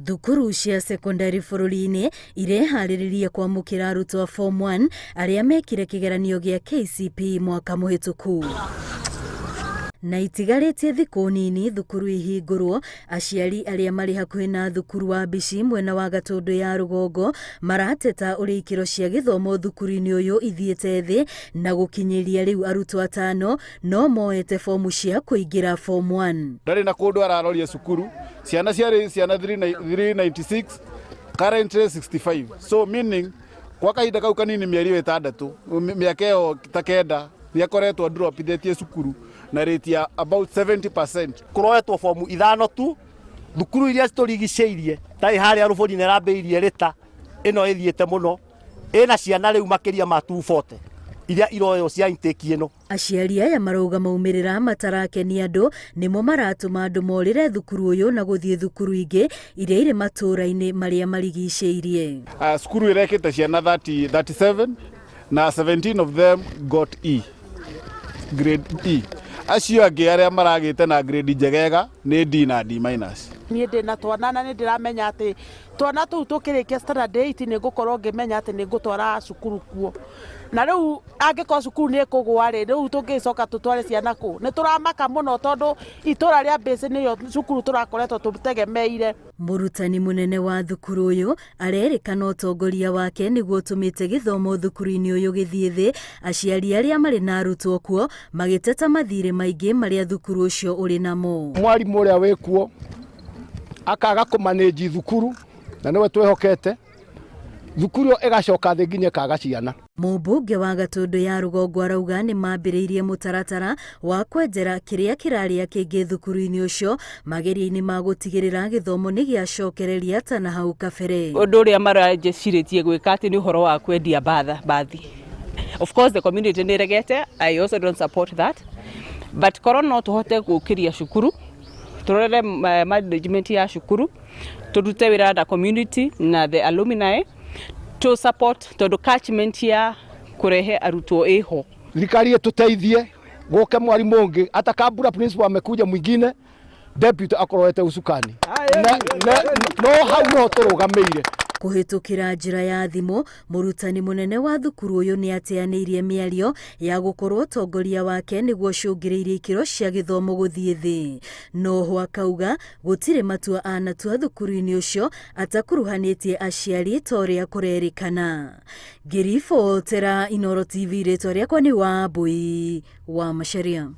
Thukuru cia cekondarĩ bũrũri-inĩ ireharĩrĩria kwamũkĩra arutwo a Form 1 arĩa mekire kĩgeranio gĩa KCPE mwaka mũhĩtũku. Na itigarĩtie thikũ nini thukuru ihingũrwo, aciari arĩa marĩ hakuhĩ na thukuru wa Mbici mwena wa Gatũndũ ya rũgongo marateta ũrĩa ikĩro cia gĩthomo thukuru-inĩ ũyũ ithiĩte thĩ na gũkinyĩria rĩu arutwo atano no moete fomu cia kũingĩra Form 1. Ndarĩ na kũndũ araroria cukuru. Ciana ciarĩ ciana 396, currently 65, so meaning kwa kahinda kau kanini, mĩeri ĩyo 6, mĩaka ĩyo ta 9, nĩ akoretwo dropithĩtie cukuru na rate ya about 70%. Kũroetwo fomu ithano tu. Thukuru iria citũrigicĩirie ta ĩ harĩa Rũbũri nĩ ĩrambĩrĩirie rĩta ĩno ĩthiĩte mũno, ĩna ciana rĩu makĩria ma 240 iria iroywo cia intake ĩno. Aciari aya marauga maumĩrĩra matarakenia andũ nĩmo maratũma andũ morĩre thukuru ũyũ na gũthiĩ thukuru ingĩ iria irĩ matũũra-inĩ marĩa marigicĩirie. Cukuru ĩrekĩte ciana 30, 37 na 17 of them got E, grade E. Acio angĩ arĩa maragĩte na grade njegega nĩ D na D minus. Niĩ ndĩna twana na nĩ ndĩramenya atĩ twana tũu tũkĩrĩkia standard 8 nĩ ngũkorwo ngĩmenya atĩ nĩ ngũtwara cukuru kuo. Na rĩu angĩkorwo cukuru nĩ ĩkũgwa rĩ, rĩu tũngĩcoka tũtware ciana kũ? Nĩ tũramaka mũno tondũ itũra rĩa Mbĩcĩ nĩrĩo cukuru tũrakoretwo tũtegemeire. Mũrutani mũnene wa thukuru ũyũ arerĩkana ũtongoria wake nĩguo ũtũmĩte gĩthomo thukuru-inĩ ũyũ gĩthiĩ thĩ, aciari arĩa marĩ na arutwo kuo magĩteta mathirĩ maingĩ marĩa thukuru ũcio ũrĩ namo. Mwarimũ ũrĩa wĩ kuo akaga kũmanĩnji thukuru na nĩwe twĩhokete, thukuru ĩyo ĩgacoka thĩ nginya ĩkaga ciana. Mũmbunge wa Gatũndũ ya rũgongo arauga nĩ mambĩrĩirie mũtaratara wa kwenjera kĩrĩa kĩrarĩa kĩngĩ thukuru-inĩ ũcio mageria-inĩ ma gũtigĩrĩra gĩthomo nĩ gĩacokereria ta na hau kabere. Ũndũ ũrĩa marajecirĩtie gwĩka atĩ nĩ ũhoro wa kwendia bathi. Of course the community nĩ ĩregete, I also don't support that, but korwo no tũhote gũkĩria cukuru, tũrore management ya cukuru, tũrute wĩra na community na the alumni to support, tondũ catchment ya kũrehe arutwo ĩho. Thirikari ĩtũteithie gũke mwarimũ ũngĩ, hata kabura principal amekuja mwingine, deputy akorwo usukani. No hau noho tũrũgamĩire. Kũhĩtũkĩra njĩra ya thimũ, mũrutani mũnene wa thukuru ũyũ nĩ ateanĩirie mĩario ya gũkorwo ũtongoria wake nĩguo ũcũngĩrĩirie ikĩro cia gĩthomo gũthiĩ thĩ. Noho akauga gũtirĩ matua anatua thukuru-inĩ ũcio atakuruhanĩtie aciari ta ũrĩa kũrerĩkana. Ngĩribotera Inooro TV, rĩtwa rĩakwa nĩ Wambui wa Macharia.